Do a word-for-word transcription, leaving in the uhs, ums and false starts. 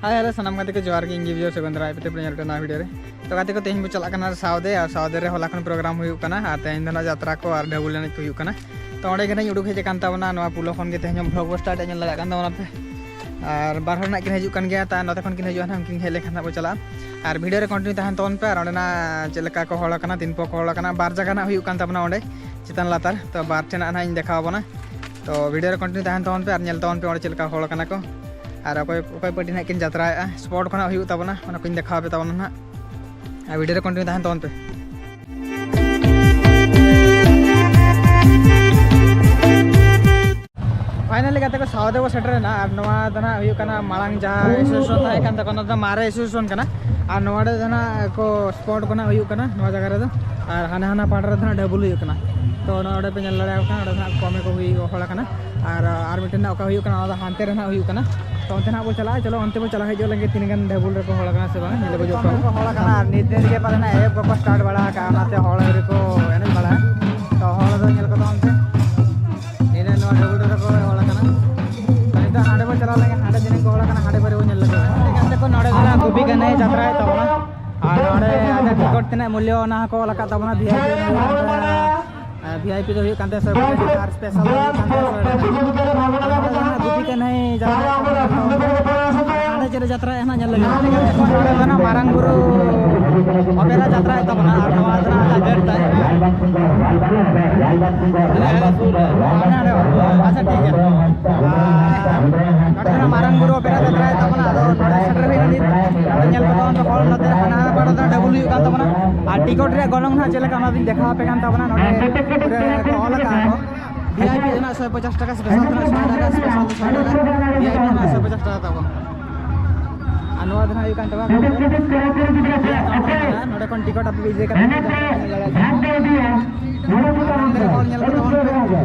Hi hello ᱥᱟᱱᱟᱢ ᱜᱟᱛᱮ ᱠᱚ, ᱡᱚᱦᱟᱨ ᱜᱮ᱾ ᱤᱧ ᱜᱮ ᱵᱤᱡᱚᱭ ᱥᱮᱜᱚᱱᱫᱨᱟ ᱟᱭ ᱯᱤ ᱛᱮ ᱯᱮ ᱧᱮᱞ ᱱᱟᱣᱟ ᱵᱷᱤᱰᱤᱭᱳ ᱨᱮ᱾ ᱛᱚ ᱜᱟᱛᱮ ᱠᱚ, ᱛᱮᱦᱮᱧ ᱵᱚ ᱪᱟᱞᱟᱜ ᱠᱟᱱᱟ ᱥᱟᱶᱫᱮ, ᱟᱨ ᱥᱟᱶᱫᱮ ᱨᱮ ᱦᱚᱞᱟ ᱠᱷᱚᱱ ᱯᱨᱳᱜᱨᱟᱢ ᱦᱩᱭᱩᱜ ᱠᱟᱱᱟ, ᱟᱨ ᱛᱮᱦᱮᱧ ᱫᱚ ᱱᱟᱜ ᱡᱟᱛᱨᱟ ᱠᱚ ᱟᱨ ᱰᱷᱟᱹᱵᱩᱞ ᱮᱱᱮᱡ ᱠᱚ ᱦᱩᱭᱩᱜ ᱠᱟᱱᱟ᱾ ᱛᱚ ᱚᱸᱰᱮ ᱜᱮ ᱱᱟᱜ ᱩᱰᱩᱠ ᱦᱮᱡ ᱟᱠᱟᱱ ᱛᱟᱵᱚᱱᱟ ᱱᱚᱣᱟ ᱯᱩᱞᱚ ᱠᱷᱚᱱ ᱜᱮ᱾ ᱛᱮᱦᱮᱧ ᱦᱚᱸ ᱵᱷᱞᱚᱜ ᱵᱚ ᱥᱴᱟᱨᱴ ᱮᱫ, ᱧᱮᱞ ᱫᱟᱲᱮᱭᱟᱜ ᱠᱟᱱ ᱛᱟᱵᱚᱱᱟ ᱯᱮ᱾ ᱟᱨ ᱵᱟᱨ ᱦᱚᱲ ᱱᱟᱜ ᱠᱤᱱ ᱦᱤᱡᱩᱜ ᱠᱟᱱ ᱜᱮᱭᱟ, ᱛᱟ ᱱᱚᱛᱮ ᱠᱷᱚᱱ ᱠᱤᱱ ᱦᱤᱡᱩᱜᱼᱟ ᱱᱟᱜ, ᱩᱱᱠᱤᱱ ᱦᱮᱡ ᱞᱮᱱᱠᱷᱟᱱ ᱱᱟᱜ ᱵᱚ ᱪᱟᱞᱟᱜᱼᱟ᱾ ᱟᱨ ᱵᱷᱤᱰᱤᱭᱳ ᱨᱮ ᱠᱚᱱᱴᱤᱱᱤᱭᱩ ᱛᱟᱦᱮᱱ ᱛᱟᱵᱚᱱ ᱯᱮ, ᱟᱨ ᱚᱸᱰᱮᱱᱟᱜ ᱪᱮᱫ ᱞᱮᱠᱟ ᱠᱚ ᱦᱚᱲ ᱠᱟᱱᱟ, ᱛᱤᱱ ᱯᱚᱠ ᱠᱚ ᱦᱚᱲ ᱠᱟᱱᱟ᱾ ᱵᱟᱨ ᱡᱟᱭᱜᱟ ᱱᱟᱜ ᱦᱩᱭᱩᱜ ᱠᱟᱱ ᱛᱟᱵᱚᱱᱟ ᱚᱸᱰᱮ, ᱪᱮᱛᱟᱱ ᱞᱟᱛᱟᱨ᱾ ᱛᱚ ᱵᱟᱨ ᱴᱷᱮᱱ ᱱᱟᱜ ᱤᱧ ᱫᱮᱠᱷᱟᱣ ᱟᱵᱚᱱᱟ᱾ ᱛᱚ ᱵᱷᱤᱰᱤᱭᱳ ᱨᱮ ᱠᱚᱱᱴᱤᱱᱤᱭᱩ ᱛᱟᱦᱮᱱ ᱛᱟᱵᱚᱱ ᱯᱮ ᱟᱨ ᱧᱮᱞ ᱛᱟᱵᱚᱱ ᱯᱮ ᱚᱸᱰᱮ ᱪᱮᱫ ᱞᱮᱠᱟ ᱦᱚᱲ ᱠᱟᱱᱟ ᱠᱚ, ᱟᱨ ᱚᱠᱚᱭ ᱚᱠᱚᱭ ᱯᱟᱹᱴᱤ ᱱᱟᱜ ᱠᱤᱱ ᱡᱟᱛᱨᱟᱭᱮᱫᱼᱟ, ᱥᱯᱚᱴ ᱠᱚ ᱱᱟᱜ ᱦᱩᱭᱩᱜ ᱛᱟᱵᱚᱱᱟ, ᱚᱱᱟ ᱠᱚᱧ ᱫᱮᱠᱷᱟᱣ ᱟᱯᱮ ᱛᱟᱵᱚᱱᱟ ᱱᱟᱜ᱾ ᱟᱨ ᱵᱷᱤᱰᱤᱭᱳ ᱨᱮ ᱠᱚᱱᱴᱤᱱᱤᱭᱩ ᱛᱟᱦᱮᱱ ᱛᱟᱵᱚᱱ ᱯᱮ᱾ ᱯᱷᱟᱭᱱᱟᱞᱤ ᱜᱟᱛᱮ ᱠᱚ, ᱥᱟᱶᱫᱮ ᱵᱚ ᱥᱮᱴᱮᱨ ᱮᱱᱟ᱾ ᱟᱨ ᱱᱚᱣᱟ ᱫᱚ ᱱᱟᱜ ᱦᱩᱭᱩᱜ ᱠᱟᱱᱟ ᱢᱟᱲᱟᱝ ᱡᱟᱦᱟᱸ ᱮᱥᱳᱥᱤᱭᱮᱥᱚᱱ ᱛᱟᱦᱮᱸ ᱠᱟᱱ ᱛᱟᱠᱚᱣᱟ, ᱚᱱᱟ ᱫᱚ ᱢᱟᱨᱮ ᱮᱥᱳᱥᱤᱭᱮᱥᱚᱱ ᱠᱟᱱᱟ᱾ ᱟᱨ ᱱᱚᱰᱮ ᱫᱚ ᱱᱟᱜ ᱠᱚ ᱥᱯᱚᱴ ᱠᱚ ᱱᱟᱜ ᱦᱩᱭᱩᱜ ᱠᱟᱱᱟ ᱱᱚᱣᱟ ᱡᱟᱭᱜᱟ ᱨᱮᱫᱚ᱾ ᱟᱨ ᱦᱟᱱᱟ ᱦᱟᱱᱟ ᱯᱟᱦᱴᱟ ᱨᱮᱫᱚ ᱱᱟᱜ ᱰᱷᱟᱹᱵᱩᱞ ᱦᱩᱭᱩᱜ ᱠᱟᱱᱟ᱾ ᱛᱚ ᱱᱚᱰᱮ ᱯᱮ ᱧᱮᱞ ᱫᱟᱲᱮᱭᱟᱜ ᱠᱟᱱᱟ, ᱚᱸᱰᱮ ᱫᱚ ᱱᱟᱜ ᱠᱚᱢᱮ ᱠᱚ ᱦᱩᱭ ᱦᱚᱲ ᱠᱟᱱᱟ᱾ ᱟᱨ ᱟᱨ ᱢᱤᱫᱴᱮᱱ ᱱᱟᱜ ᱚᱠᱟ ᱦᱩᱭᱩᱜ ᱠᱟᱱᱟ, ᱚᱱᱟ ᱫᱚ ᱦᱟᱱᱛᱮ ᱨᱮ ᱱᱟᱜ ᱦᱩᱭᱩᱜ ᱠᱟᱱᱟ᱾ ᱛᱚ ᱚᱱᱛᱮ ᱱᱟᱜ ᱵᱚ ᱪᱟᱞᱟᱜᱼᱟ, ᱪᱚᱞᱚ ᱚᱱᱛᱮ ᱵᱚ ᱪᱟᱞᱟᱣ ᱦᱤᱡᱩᱜ ᱞᱟᱹᱜᱤᱫ, ᱛᱤᱱᱟᱹᱜ ᱜᱟᱱ ᱰᱷᱟᱹᱵᱩᱞ ᱨᱮᱠᱚ ᱦᱚᱲ ᱠᱟᱱᱟ ᱥᱮ ᱵᱟᱝ, ᱧᱮᱞ ᱵᱚ ᱦᱤᱡᱩᱜ ᱠᱟᱱᱟ᱾ ᱦᱚᱲ ᱠᱟᱱᱟ, ᱟᱨ ᱱᱤᱛ ᱫᱤᱱ ᱨᱮᱜᱮ ᱯᱟᱞᱮᱱ ᱮᱦᱚᱵ ᱠᱚᱠᱚ ᱥᱴᱟᱨᱴ ᱵᱟᱲᱟ ᱟᱠᱟᱫᱼᱟ, ᱚᱱᱟᱛᱮ ᱦᱚᱲ ᱟᱹᱣᱨᱤ ᱠᱚ ᱮᱱᱮᱡ ᱵᱟᱲᱟᱭᱟ᱾ ᱛᱚ ᱦᱚᱲ ᱫᱚ ᱧᱮᱞ ᱠᱚ ᱛᱟᱵᱚᱱ ᱯᱮ, ᱱᱤᱭᱟᱹ ᱱᱚᱣᱟ ᱰᱷᱟᱹᱵᱩᱞ ᱨᱮᱠᱚ ᱦᱚᱲ ᱠᱟᱱᱟ᱾ ᱛᱚ ᱱᱤᱛᱚᱜ ᱦᱟᱸᱰᱮ ᱵᱚ ᱪᱟᱞᱟᱣ ᱞᱮᱱᱠᱷᱟᱱ ᱦᱟᱸᱰᱮ ᱛᱤᱱᱟᱹᱜ ᱠᱚ ᱦᱚᱲ ᱠᱟᱱᱟ, ᱦᱟᱸᱰᱮ ᱵᱟᱨᱮ ᱵᱚ ᱧᱮᱞ ᱞᱮᱠᱚ᱾ ᱜᱟᱛᱮ ᱠᱚ, ᱱᱚᱰᱮ ᱫᱚ ᱱᱟᱜ ᱜᱩᱯᱤ ᱠᱟᱹᱱᱟᱹᱭ ᱡᱟᱛᱨᱟᱭ ᱛᱟᱵᱚᱱᱟ᱾ ᱟᱨ ᱱᱚᱰᱮ ᱟᱡᱟᱜ ᱴᱤᱠᱤᱴ ᱛᱤᱱᱟᱹᱜ ᱢᱩᱞᱞᱚ, ᱚᱱᱟ ᱦᱚᱸᱠᱚ ᱚᱞ ᱟᱠᱟᱫ ᱛᱟᱵᱚᱱᱟ᱾ ᱵᱷᱤ ᱟᱭ ᱯᱤ ᱫᱚ ᱦᱩᱭᱩᱜ ᱠᱟᱱ ᱛᱟᱵᱚᱱᱟ ᱟᱨ ᱵᱷᱤ ᱟᱭ ᱯᱤ ᱫᱚ ᱦᱩᱭᱩᱜ ᱠᱟᱱ ᱛᱟᱭᱟ ᱥᱚᱭ ᱯᱚᱧᱪᱟᱥ ᱴᱟᱠᱟ, ᱟᱨ ᱥᱯᱮᱥᱟᱞ ᱫᱚ ᱦᱩᱭᱩᱜ ᱠᱟᱱ ᱛᱟᱭᱟ ᱥᱚᱭ ᱴᱟᱠᱟ᱾ ᱟᱨ ᱱᱚᱰᱮ ᱡᱟᱦᱟᱸ ᱜᱩᱯᱤ ᱠᱟᱹᱱᱟᱹᱭ ᱡᱟᱛᱨᱟ, ᱦᱟᱸᱰᱮ ᱪᱮᱫ ᱨᱮ ᱡᱟᱛᱨᱟ ᱮᱱᱮᱡ ᱧᱮᱞ ᱞᱟᱹᱜᱤᱫ᱾ ᱱᱚᱰᱮ ᱫᱚ ᱱᱟᱜ ᱢᱟᱨᱟᱝ ᱵᱩᱨᱩ ᱚᱯᱮᱨᱟ ᱡᱟᱛᱨᱟ ᱛᱟᱵᱚᱱᱟ, ᱟᱨ ᱱᱚᱣᱟ ᱫᱚ ᱱᱟᱜ ᱟᱡᱟᱜ ᱜᱮᱴ ᱛᱟᱭ᱾ ᱟᱪᱪᱷᱟ, ᱴᱷᱤᱠ ᱜᱮᱭᱟ᱾ ᱟᱨ ᱱᱚᱰᱮ ᱫᱚ ᱱᱟᱜ ᱢᱟᱨᱟᱝ ᱵᱩᱨᱩ ᱚᱯᱮᱨᱟ ᱡᱟᱛᱨᱟ ᱛᱟᱵᱚᱱᱟ, ᱟᱫᱚ ᱱᱚᱰᱮ ᱥᱮᱴᱮᱨ ᱦᱩᱭ ᱮᱱᱟ ᱱᱤᱛ᱾ ᱱᱚᱰᱮ ᱧᱮᱞ ᱠᱚ ᱛᱟᱵᱚᱱ ᱯᱮ, ᱦᱚᱲ ᱱᱚᱛᱮ ᱦᱟᱱᱟ ᱦᱟᱱᱟ ᱯᱟᱦᱴᱟ ᱫᱚ ᱰᱟᱵᱩᱞ ᱦᱩᱭᱩᱜ ᱠᱟᱱ ᱛᱟᱵᱚᱱᱟ᱾ ᱟᱨ ᱴᱤᱠᱤᱴ ᱨᱮᱭᱟᱜ ᱜᱚᱱᱚᱝ ᱱᱟᱦᱟᱜ ᱪᱮᱫ ᱞᱮᱠᱟ, ᱚᱱᱟ ᱫᱚᱧ ᱫᱮᱠᱷᱟᱣ ᱟᱯᱮ ᱠᱟᱱ ᱛᱟᱵᱚᱱᱟ᱾ ᱱᱚᱰᱮ ᱯᱩᱨᱟᱹ ᱠᱚ ᱚᱞ ᱟᱠᱟᱫᱼᱟ ᱠᱚ, ᱵᱷᱤ ᱟᱭ ᱯᱤ ᱫᱚ ᱱᱟᱦᱟᱜ ᱥᱚᱭ ᱯᱚᱪᱟᱥ ᱴᱟᱠᱟ, ᱥᱯᱮᱥᱟᱞ ᱫᱚ ᱱᱟᱦᱟᱜ ᱥᱚᱭ ᱴᱟᱠᱟ, ᱥᱯᱮᱥᱟᱞ ᱫᱚ ᱥᱚᱭ ᱴᱟᱠᱟ, ᱵᱷᱤ ᱟᱭ ᱯᱤ ᱫᱚ ᱱᱟᱦᱟᱜ ᱥᱚᱭ ᱯᱚᱪᱟᱥ ᱴᱟᱠᱟ ᱛᱟᱵᱚᱱ᱾ ᱟᱨ ᱱᱚᱣᱟ ᱫᱚ ᱱᱟᱦᱟᱜ ᱦᱩᱭᱩᱜ ᱠᱟᱱ ᱛᱟᱵᱚᱱᱟ ᱱᱚᱰᱮ ᱠᱷᱚᱱ ᱴᱤᱠᱤᱴ ᱟᱯᱮ ᱤᱫᱤ ᱠᱟᱛᱮ ᱧᱮᱞ ᱫᱟᱲᱮᱭᱟᱜᱼᱟ᱾ ᱟᱨ ᱱᱚᱰᱮ ᱦᱚᱲ ᱧᱮᱞ ᱠᱚ ᱛᱟᱵᱚᱱ ᱯᱮ᱾